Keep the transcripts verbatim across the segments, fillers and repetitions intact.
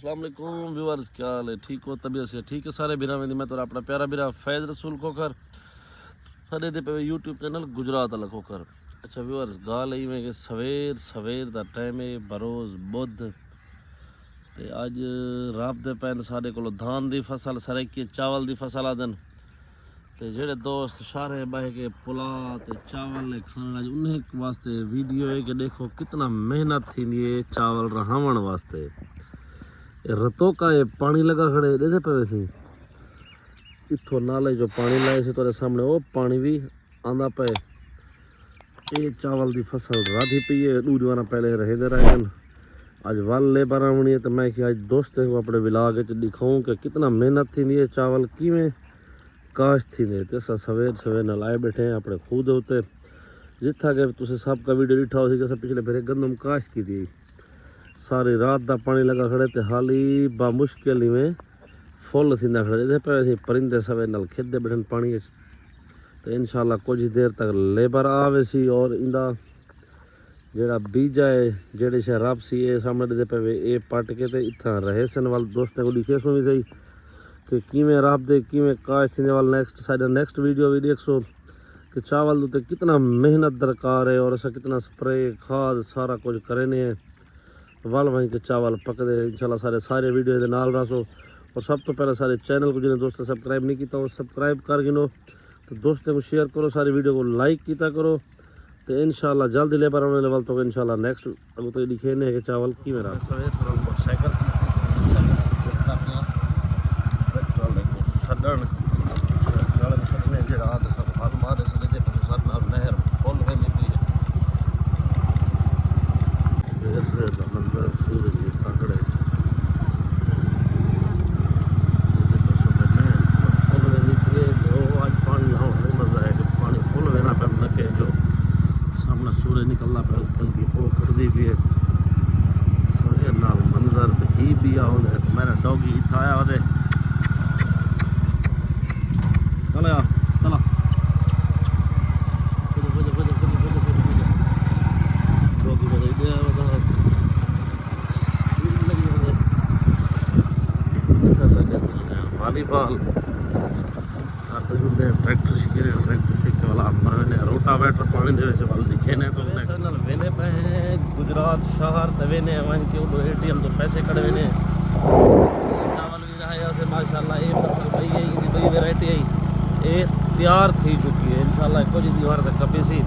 السلام علیکم ویورز، کیا حال ہے؟ ٹھیک ہو؟ طبیعت صحت ٹھیک ہے سارے بھراواں دی؟ میں تہاݙا اپݨا پیارا بھرا فیض رسول کھوکھر، ساݙے دے پئے یوٹیوب چینل گجرات والا کھوکھر۔ اچھا ویورز، ڳالھ ایویں کہ سویر سویر دا ٹائم ہے، بروز ٻدھ، تے اڄ رب دے پئے ساݙے کولوں دھان دی فصل، سرائیکی چاول دی فصل آہدن۔ تے جیڑھے دوست شہریں ٻہہ کے پلا تے چاول نے کھاوݨ، اڄ انہیں واسطے ویڈیو ہے کہ ݙیکھو کتنا محنت تھیندی ہے چاول رہاوݨ واسطے۔ اے رتوکا، اے پاݨی لڳا کھڑے، ݙیہدے پئے ویسیں۔ اتھوں نالے جو پاݨی لائے سے، تہاݙے سامݨے او پاݨی وی آندا پئے۔ اے چاول دی فصل رادھی پئی ہے، ݙو ݙیہاڑاں پہلے رہیندے رہ ڳن۔ اڄ ول لیبر آوݨی ہے، تے میں کیا اڄ دوستیں کوں اپݨے ولاگ وچ ݙکھاؤں کہ کتنا محنت تھیندی ہے، چاول کیویں کاشت تھیندے۔ تے اساں سویر سویر نال آئے ٻیٹھے ہیں اپݨے کھوہ دے اتے، جتھاں کہ تساں سابقہ ویڈیو ݙٹھا ہوسی کہ اساں پچھلے بھیرے گندم کاشت کیتی۔ ساری رات دا پاݨی لڳا کھڑے تے حالی بامشکل ایویں فل تھیندا کھڑے۔ ݙیہدے پئے ویسیں پرندے سویر نال کھیݙدے ٻیٹھن پاݨی وچ۔ تے انشاءاللہ کجھ دیر تک لیبر آ ویسی اور ایندا جیڑھا بیجا ہے، جیڑھے شے رب سی، اے سامݨے ݙیہدے پئے وے، اے پٹ کے تے اتھاں رہیسن۔ ول دوستیں کوں ݙکھیسوں وی صحیح کہ کیویں رب دے، کیویں کاشت تھیندے۔ ول نیکسٹ، ساݙا نیکسٹ ویڈیو وی ݙیکھسو کہ چاول دے اتے کتنا محنت درکار ہے اور اساں کتنا سپرے، کھاد، سارا کجھ کرینے ہیں۔ ول وہیں کہ چاول پکدے۔ انشاءاللہ سارے، سارے ویڈیو دے نال رہسو۔ اور سب توں پہلے سارے چینل کوں جنہیں دوستیں سبسکرائب نہیں کیتا، او سبسکرائب کر گھنو۔ تے دوستیں کوں شیئر کرو، ساری ویڈیو کوں لائک کیتا کرو۔ تے انشاءاللہ جلد ہی لیبر آوݨ والے ول تو انشاءاللہ نیکسٹ اڳوں تئیں ݙکھیندے ہیں کہ چاول کیویں رہندے۔ سویر تھوڑا موٹر سائیکل چیک کردا پیا، ٹریکٹر والے کوں سݙݨ، ٹریکٹر والے کوں سݙݨے جیڑھا آ تے ساݙے ہل مارے سݙے تے سر نال نہر فل ویندی پئی ہے۔ سویر سویر دا منظر، سورج وی تکڑے۔ ݙوجھے پاسوں تے نہر فل ویندی پئی ہے۔ او اڄ پاݨی آوݨ دا مزہ ہے کہ پاݨی فل ویندا پیا نکے جو۔ سامݨے سورج نکلدا پیا، ہلکی ہلکی پو کھڑدی پئی ہے۔ سویر نال منظر تے ہی ٻیا ہوندے۔ میرا ڈاگی اتھاں آیا ہوندے۔ چل آ، چل آ۔ ڈاگی میرا اتھاں آیا ہوندے۔ اتھاں ساݙے والی بال۔ گھر تے جلدے ہیں ٹریکٹر شکیرے، ٹریکٹر شکے والا آپ مروینے، روٹا ویٹر پاݨی دے وچ ول ݙکھینے تو نے۔ سر نال ویندے پئے ہیں گجرات شہر تے ویندے ہیں ونڄ کے اݙو اے ٹی ایم توں پیسے کڑھوینے۔ چاول وی رہے اسے ماشاءاللہ، اے فصل پئی ہے، ایندی ٻئی ورائٹی ہے، اے تیار تھی چکی ہے۔ انشاءاللہ کجھ ݙینہاں تک کپیسی۔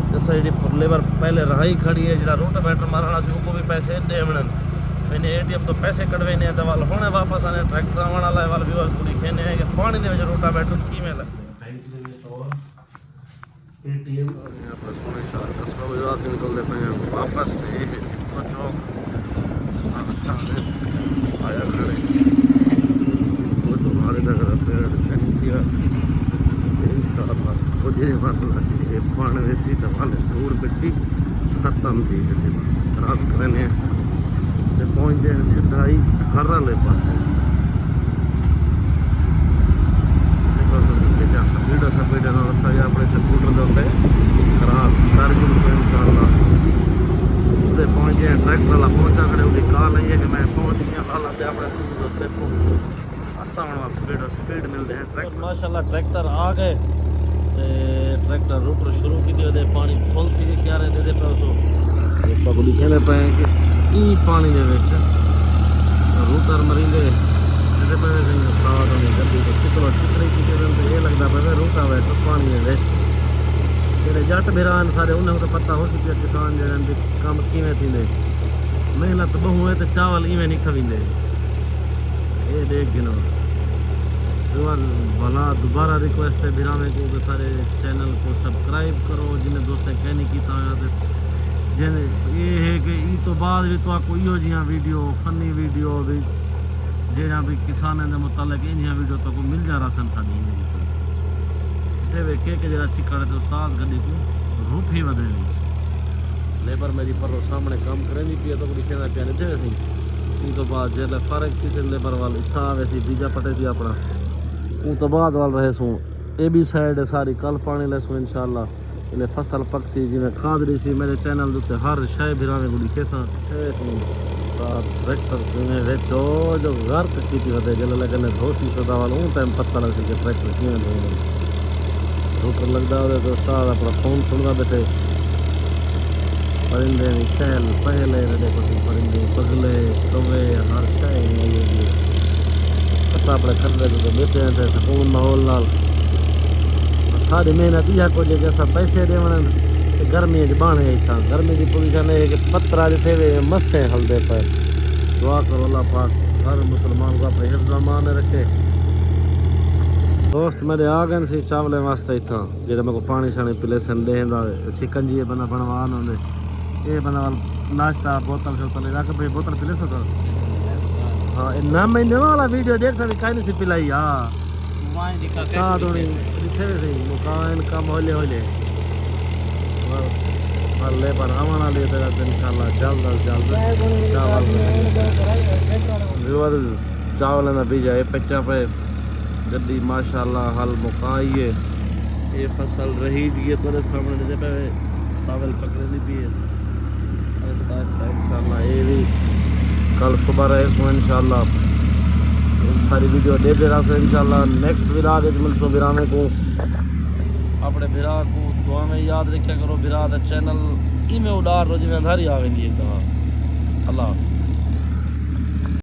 تے اساں جیڑھی لیبر پہلے رہائی کھڑی ہے، جیڑھا روٹا ویٹر مارݨ والا سی، اوکوں وی پیسے ݙیوݨن۔ ویندے اے ٹی ایم توں پیسے کڑھوینے ہیں تے ول ہݨے واپس آنے، ٹریکٹر آوݨ والا ہے، ول ویورز کوں ݙکھینے ہیں کہ پاݨی دے وچ روٹا ویٹر کیویں لڳدے۔ بینک دے وچ اور اے ٹی ایم۔ اپݨے سوہݨے شہر قصبہ گجرات توں نکلدے پئے ہیں واپس، تے اے ہے چپکو چوک۔ آیا کھڑے۔ کجھ ہمارے تک پیرڈ چینج کیا۔ انشاءاللہ کجھ نہیں بات لگی۔ اے پاݨ ویسی تے والے دور مٹی ختم تھی ویسی، بس کراس کرینے ہیں تے پہنچ ڳئے ہیں سدھا ہی گھر والے پاسے۔ تے بس اساں بھیجا سپیڈ، سپیڈ نال اساں اپݨے سکوٹر دے اتے کراس کر گھنسوں انشاءاللہ۔ تے پہنچ ڳئے ہیں، ٹریکٹر والا پہنچا کھڑے، اودی کال آئی ہے کہ میں پہنچ ڳیا، لالا تے اپݨے سکوٹر دے اتے پہنچ۔ اساں ہݨ سپیڈ، سپیڈ ملدے ہیں ٹریکٹر۔ ماشاءاللہ ٹریکٹر آ ڳئے تے ٹریکٹر روٹر شروع کیتی ودے، پاݨی فل تھی ڳئے، کیارے ݙیہدے پئے سو۔ تے پاکوں ݙکھیندے پئے ہیں کہ ایں پاݨی دے وچ روٹر مریندے، ݙیہدے پئے سئیں استاد ہوݨی گݙی تے چکلو چکری کیتے ودن تے اے لڳدا پئے روٹا ویٹر پاݨی دے وچ۔ جیڑھے جٹ بھرا ہن سارے، انہاں کوں تاں پتہ ہوسی پیا کسان جیڑھے ہن کم کیویں تھیندے۔ محنت ٻہوں ہے تے چاول ایویں نہیں کھویندے۔ اے ݙیکھ گھنو۔ ویور بھلا دوبارہ ریکویسٹ ہے بھراویں کوں کہ سارے چینل کوں سبسکرائب کرو، جنہیں دوستیں کہیں نہیں کیتا ہویا تے جن، اے ہے کہ ایں توں بعد وی تہاکوں ایہو جیہاں ویڈیو، فنی ویڈیو وی، جیڑھیاں وی کسانیں دے متعلق اینجھیاں ویڈیو تہاکوں ملدیاں رہسن ساݙی ایندے وچ۔ تے ویکھے کہ جیڑھا چکڑ ہے تے استاد گݙی کوں روٹھی ودے وی۔ لیبر میݙی پروں سامݨے کم کریندی پئی ہے، تہاکوں ݙکھیندا پیا، ݙیہدے ویسیں۔ ایں توں بعد جیڑھے فارغ تھیسن لیبر ول اتھاں آویسی، بیجا پٹیسی اپݨا۔ اوں توں بعد ول رہیسوں اے ٻی سائیڈ ساری، کل پاݨی لیسوں انشاءاللہ۔ انہیں فصل پکسی جیویں کھاد ݙیسی۔ میݙے چینل دے اتے ہر شے بھراویں کوں ݙکھیساں۔ اے سئیں، ٹریکٹر کیویں وچ او جو غرق کیتی ودے، جل لگن دھوسی سدا وال، اوں ٹائم پتہ لڳسی کہ ٹریکٹر کیویں ڈھوندن۔ ڈھوکر لڳدا ہووے تے استاد اپݨا فون سݨدا ٻیٹھے۔ پرندے دی چہل پہل ہے، ݙیکھو سئیں، پرندے، بگلے، کوے، ہر شے ایویں آئی ہوندی ہے۔ اساں اپݨے کھلے تے ٻیٹھے ہیں تے سکون ماحول نال۔ ساݙی محنت ایہا کجھ ہے کہ اساں پیسے ݙیوݨ تے گرمی اچ ٻاہݨے اتھاں۔ گرمی دی پوزیشن اے ہے کہ پترا جتھے وے مسیں ہلدے پئے۔ دعا کرو اللہ پاک ہر مسلمان کوں اپݨے حفظ امان رکھے۔ دوست میݙے آ ڳئے سی چاولیں واسطے اتھاں، جیڑھے میکوں پاݨی شاݨی پلیسن ݙیہندا، شکنجی اے بندہ بݨوا آندے۔ اے بندہ ول ناشتہ، بوتل شوتل، اے آکھے بھئی بوتل پلیسو تاں۔ ہاں، اے نہ میں نواں والا ویڈیو ݙیکھساں وی کائنی سی پلائی، ہاں۔ استاد ہوݨی ݙٹھے وے سئیں، مکائن کم ہولے ہولے۔ پر، پر لیبر آوݨ والی ہے تے انشاءاللہ جلد از جلد چاول۔ ویورز، چاولاں دا بیجا اے پچا پئے، گݙی ماشاءاللہ ہل مکائی ہے۔ اے فصل رہی جی ہے، تہاݙے سامݨے ݙیہدے پئے، ساول پکڑیندی پئی ہے۔ آہستہ آہستہ انشاءاللہ اے وی کل صبح رہیسوں انشاءاللہ۔ ساری ویڈیو ݙیہدے رہسوں انشاءاللہ۔ نیکسٹ ولاگ اچ ملسوں بھراویں کوں۔ اپݨے بھرا کوں دعاواں یاد رکھیا کرو، بھرا دا چینل ایویں اݙار ݙو جیویں اندھاری آ ویندی ہے۔ اللہ حافظ۔